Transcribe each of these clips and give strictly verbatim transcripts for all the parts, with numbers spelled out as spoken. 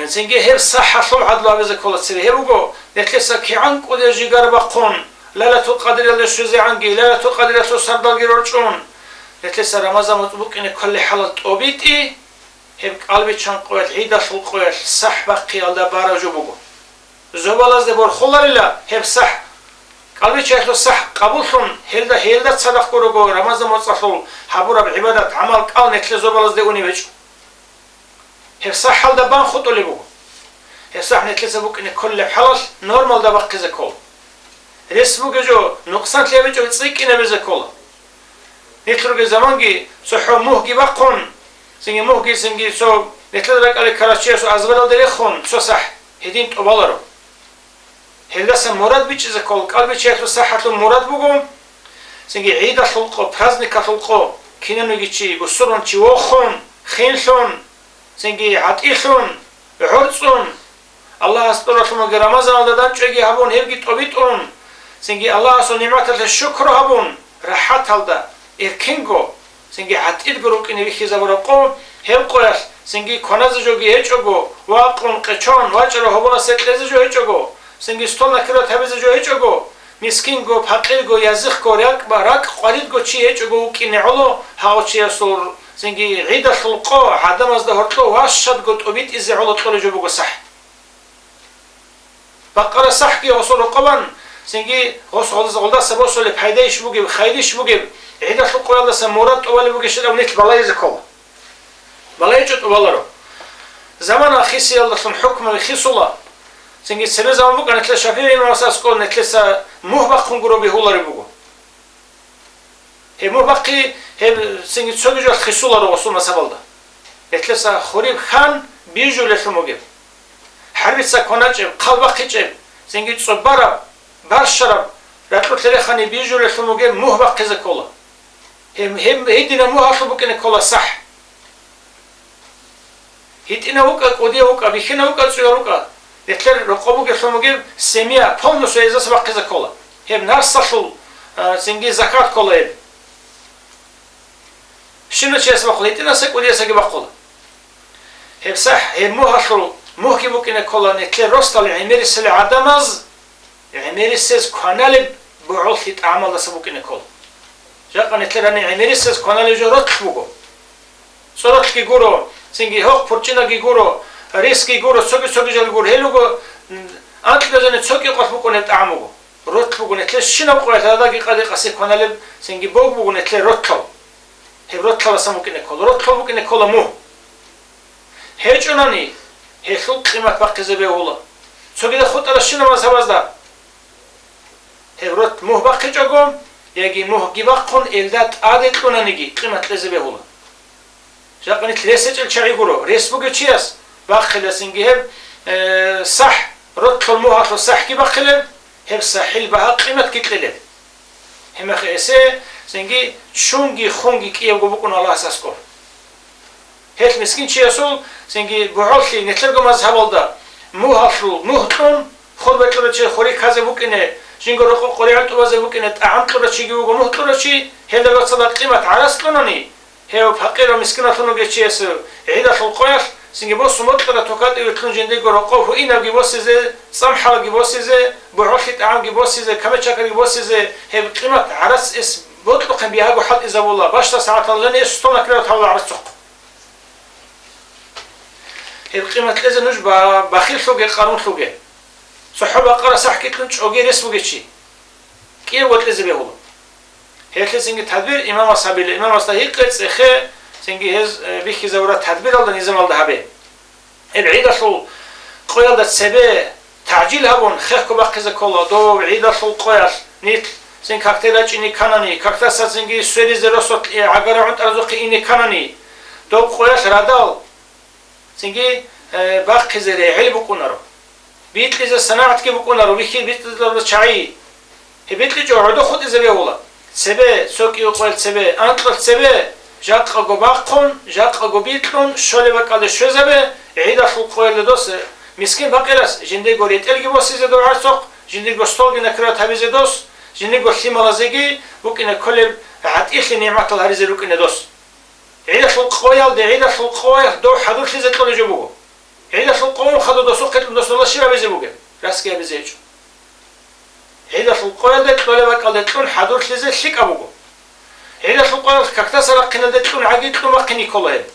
Цинги гьеб сахӀалъул гӀадлу абизе ккола цебе. Гьеб буго, нилъеца кигӀан кӀудияб жигар бахъун, Лайлатул Къадриялде щвезегӀанги, Лайлатул Къадриялъул сардалги рорчӀун, нилъеца Рамазан муцӀ букӀине кколеб хӀалалъ тӀобитӀи, гьеб кӀалбиччан къоялъ, гӀидалъул къоялъ сахӀ бахъиялда бараб жо буго. Зобалазде борхуларила гьеб сахӀ. КӀалбиччаялъул сахӀ къабуллъун, гьелда, гьелда цадахъ гурого Рамазан муцӀалъул гьабураб гӀибадат-гӀамал кӀал нилъер зобалазде унеб гьечӀо. Гьеб сахӀалда бан хутӀулеб буго. Гьеб сахӀ нилъеца букӀине кколеб хӀалалъ нормалда бахъизе ккола. Рес бугеб жо, нукъсан лъабичӀого цӀикӀкӀинабизе ккола. Нилъ ругел заманги цохӀо мугьги бахъун, цинги мугьги, цинги цо нилъеда ракӀалде ккарав чиясул азбаралде рехун цо сахӀ гьедин тӀубаларо. Гьелдаса мурад бичӀчӀизе ккола. КӀалбиччаялъул сахӀалъул мурад буго, цинги гӀидалъул къо, праздникалъул къо, кинавниги чи, бусурманчи вохун, хинлъун, цинги гӀатӀилъун, гӀорцӀун, Аллагьас тӀуралъумаги Рамазаналда дандчӀвайги гьабун, гьебги тӀобитӀун, цинги Аллагьасул нигӀматалъе шукру гьабун, рахӀаталда, эркенго, цинги гӀатӀидго рукӀине вихьизабураб къо, гьеб къоялъ цинги кваназе жоги гьечӀого, вакъун, къечон, вачӀарав гьоболасе кьезе жо гьечӀого, цинги стол накират гьабизе жо гьечӀого, мискинго, пакъирго, язихъго, ракӀ ба-, ракӀ къваридго чи гьечӀого вукӀине гӀоло, гьав чиясул цинги гӀидалъул къо гӀадамазда гьоркьов ващадго тӀобитӀизе гӀоло кьолеб жо буго сахӀ. Бакъара сахӀги гъосул рокъован, цинги гъос гъолдаса, гъолдаса босулеб пайдайищ бугеб, хайрищ бугеб, гӀидалъул къоялдаса мурад тӀубалеб бугищал абун нилъ балайзе ккола. БалайчӀо тӀубаларо. Замана хисиялдалъун хӀукмаби хисула. Цинги цебе заман букӀана нилъер ШафигӀи имамас аскӀов нилъеца мугь бахъун гуро бегьулареб буго. Гьеб мугь бахъи, гьеб цинги цоги жо хисуларо гъосул мазгьабалда. Гьелъеса хуриб хьан бижулелъун бугеб. ХӀарбица кваначӀеб, хъал бахъичӀеб, цинги цӀубараб, барщараб, ракьулъ рехани бижулелъун бугеб мугь бахъизе ккола. Гьеб, гьеб гьединаб мугьалъуб букӀине ккола сахӀ. ГьитӀинав вукӀа, кӀудияв вукӀа, бихьинав вукӀа, цӀуяв вукӀа, нилъер рокъов бугелъун бугеб семья полностью гьезаса бахъизе ккола. Гьеб нарсалъул, а, цинги закат ккола гьеб. Щивав чияс бахъула, гьитӀинаса, кӀудиясаги бахъула. Гьеб сахӀ, гьеб мугьалъул мугьги букӀине ккола нилъер росдал гӀемерисел гӀадамаз, гӀемерисез кваналеб бугӀолъи тӀагӀамалдаса букӀине ккола. Жакъа нилъер гьаниб гӀемерисез кваналеб жо ролъ буго. ЦӀоролъги гуро, цинги гьохъ пурчӀинабги гуро, рисги гуро, цоги-цоги жал гуро. Гьел руго, м, анкьго жаниб цо кӀикъолъ букӀунеб тӀагӀам буго. Ролъ буго нилъер щинаб къоялъ гьадаги къаде къаси кваналеб, цинги бог буго нилъер ролъал. Гьеб ролъаласан букӀине ккола. Ролъал букӀине ккола мугь. ГьечӀонани, гьелъул къимат бахъизе бегьула. Цогидал хутӀаращина мазгьабазда. Гьеб ролъ мугь бахъичӀого, яги мугьги бахъун, элда тӀаде кьунаниги, къимат кьезе бегьула. Жакъа нилъ рес гьечӀел чагӀи гуро, рес бугев чияс бахъиласинги гьеб, э, сахӀ, ролъул мугьалъул сахӀги бахъилеб, гьеб сахӀил багьа къиматги кьелеб. Гьебмехалъ гьесие цинги чунги хунги кӀиябго букӀун Аллагьас аскӀор. Гьелъ мискинчиясул цинги бугӀолъи нилъерго мазгьабалда мугьалъул мугь кьун, хурбе кьурав чи хури кказе букӀине, жинго рокъоб къоригӀел тӀубазе букӀине, тӀагӀам кьурав чиги вуго мугь кьурав чи, гьелда бацала къимат гӀарац кьунани, гьев пакъирав мискиналъун вугев чиясе гӀидалъул къоялъ цинги босун бокьараб токатӀи вилълъун жиндирго рокъоб гьуинабги босизе, цӀамхӀалги босизе, бугӀолъи тӀагӀамги босизе, камечакарги босизе, гьеб къимат гӀарац эс бокьухъин бигьаго хӀалтӀизабула, бащдаб сагӀаталда жаниб эс стол накрывать гьабула гӀарацухъ. Гьеб къимат кьезе нуж ба-, бахиллъуге, къарунлъуге. ЦохӀо бакъара сахӀ кьун чӀоги рес бугев чи. КӀиябго кьезе бегьула. Гьелъецинги тадбир имамас гьабила, имамасда гьикъе, цӀехе, цинги гьез, э, бихьизабураб тадбиралда, низамалда гьабе. Гьеб гӀидалъул къоялда цебе тагӀжил гьабун, хехго бахъизе ккола дов гӀидалъул къоялъ нилъ цин какде рачӀине кканани, какдаса цинги сверизе росулъ, э, гӀагара гӀунтӀаразухъе ине кканани, дов къоялъ радал, цинги, э, бахъизе регӀел букӀунаро. Бикьизе санагӀатги букӀунаро, бихьи бикьизабураб чагӀи. Гьеб бикьичӀого гӀодо хутӀизе бегьула. Цебе, цо кӀиго къоялъ цебе, анкьалъ цебе, жакъаго бахъун, жакъаго бикьун, щолеб бакӀалде щвезабе, гӀидалъул къоялда дос, э, мискин-пакъирас жиндирго ретӀелги босизе дов гӀарцухъ, жиндирго столги накрывать гьабизе дос, жиндирго лъималазеги букӀине кколеб гӀатӀилъи нигӀматал гьаризе рукӀине дос. ГӀидалъул къоялде, гӀидалъул къоялъ дов хӀадурлъизе кьолеб жо буго. ГӀидалъул къо ун хадуб досухъе кьун досулъ щиб гьабизе бугеб? Расги гьабизе гьечӀо. ГӀидалъул къоялде кьолеб бакӀалде кьун хӀадурлъизе лъикӀаб буго. ГӀидалъул къоялъ кагътаса рахъиналде кьун гӀаги кьун бахъине ккола гьеб.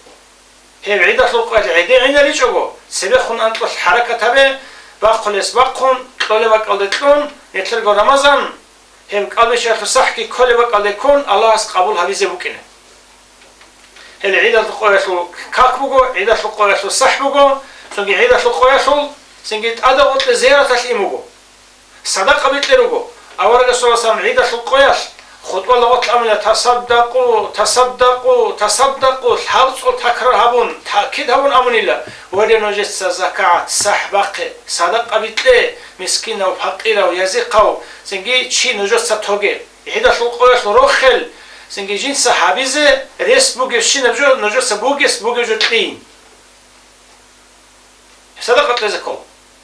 Гьеб гӀидалъул къоялъ гӀедегӀинаричӀого, цебехун анкьалъ хӀаракат гьабе, бахъулес бахъун, кьолеб бакӀалде кьун, нилъерго Рамазан, гьеб кӀалбиччаялъул сахӀги кколеб бакӀалде ккун, Аллагьас къабул гьабизе букӀине. Гьел гӀидалъул къоялъул как буго, гӀидалъул къоялъул сахӀ буго, цоги гӀидалъул къоялъул, цинги тӀадаб гъоркье зияраталъ ин буго. Садакъа бикье руго. Аварагас саллаллагьу гӀалайгьи ва саллам гӀидалъул къоялъ хутӀба лагъотлъ амила: «Тасаддакъу, тасаддакъу, тасаддакъу», лъабцӀул такрар гьабун, таъкид гьабун амунила: «Варе, нужеца закагӀат, сахӀ бахъе, садакъа бикье, мискинав, пакъирав, язихъав, цинги чи нужеца тоге». ГӀидалъул къоялъ рохел, цинги жинца гьабизе рес бугебщинаб жо нужеца бугес бугеб жо кьейин. Садакъа кьезе ккола.